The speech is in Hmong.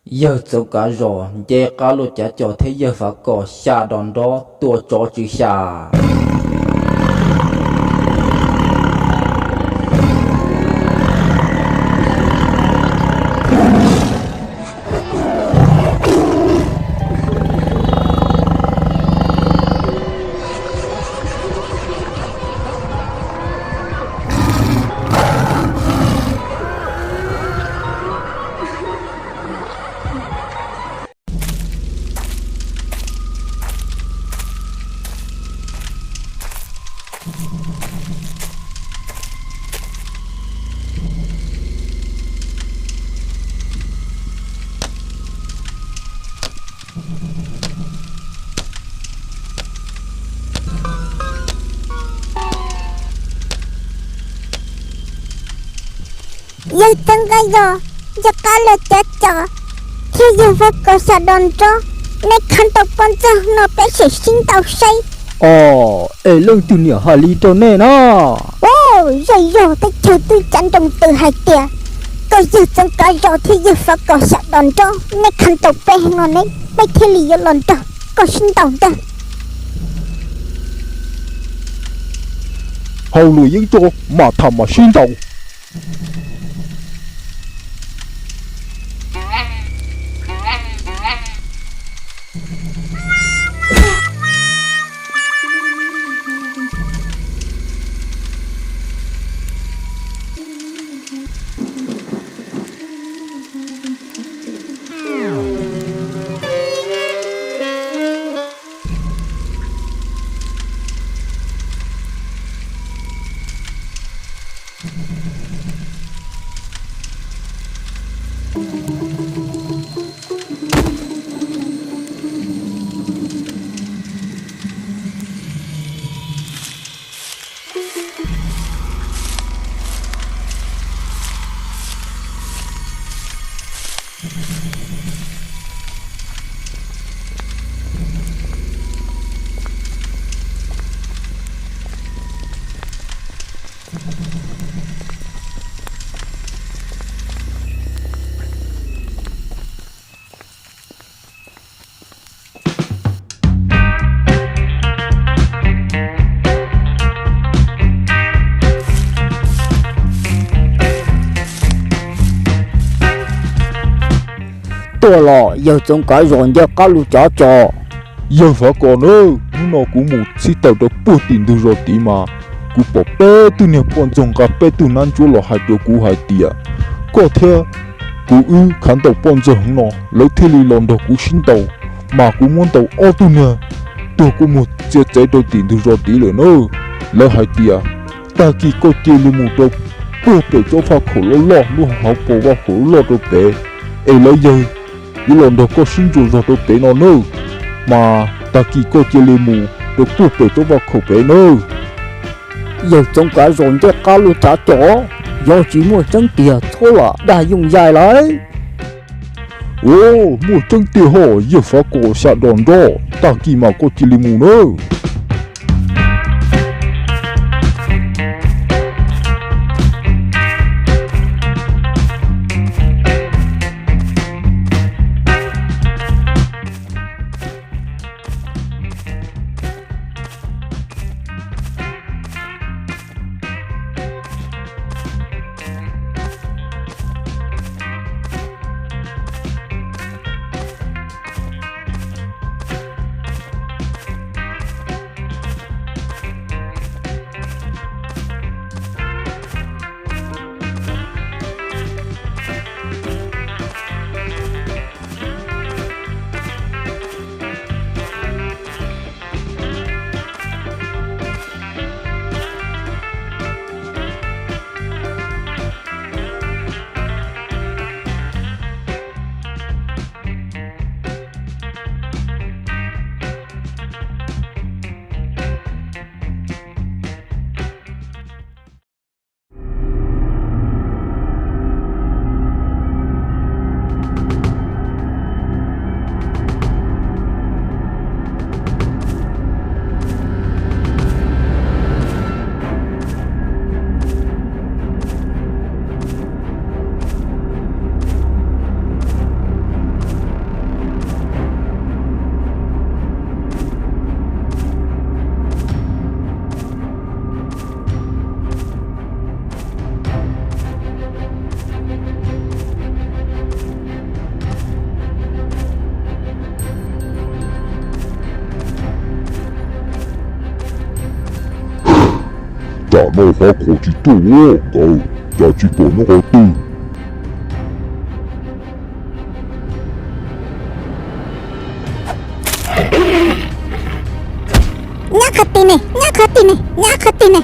Yawg Txoov Kav Zos nce qab luaj cav cos thiab yawg Fav Kos xya dos nrob tua tsov tswv xya. Yawg Txoov Kav Zos, nce qab luaj cav cos thiab yawg Fav Kos xya dos nrob, neb khav ntaus poj ntxoog no peb sim sib ntaus saib. Os, es leej twg niam hais li rau nej na? Zej zog teb chaws twb cav nroo twm hais tias koj yawg Txoov Kav Zos thiab yawg Fav Kos xya dos nrob, neb khav ntaus peb no ne, peb thiaj li yuav los nrog koj sib ntaus ntag. Hauj lwm yeej tso, mam tham mam sib ntaus. Tuaj los yawg Txoov Kav Zos nce qab luaj cav cos. Yawg Fav Kos na, hnub no kuv mus sib tawm rau puag tim ntug zos tid mas kuv pom peb tug niag poj ntxoog nqa peb tug nab ntsuab los hais rau kuv hais tias koj thiab kuv wb khav ntaus poj ntxoog no, lawv thiaj li los nrog kuv sib ntaus, mas kuv muab ntaus ob tug niag tuag kuj muag txia txev rau tim ntug zos tid lawm na. Lawv hais tias tag kis koj cia li mus rau puag pem tsob vaj khaum loj loj, lub hauv paus vaj khaum loj loj rau pem, es lawv yawg yuav los nrog koj sib ntsuas zog rau pem no nawb. Mas tag kis koj cia li mus rau puag pem tsob vaj khaum pem nawb. Yawg Txoov Kav Zos nce qab luaj cav cos, yog tsis muaj tseeb tiag txhob lam dag yooj yim lauj. Os, muaj tseeb tiag hos yawg Fav Kos xya dos nrob, tag kis mas koj cia li mus nawb. Au, qhov khaum tsis tuaj ua ntawd, cas tsis pom nyob qhov twg? Nyob qhov twg ne? Nyob qhov twg ne? Nyob qhov twg ne?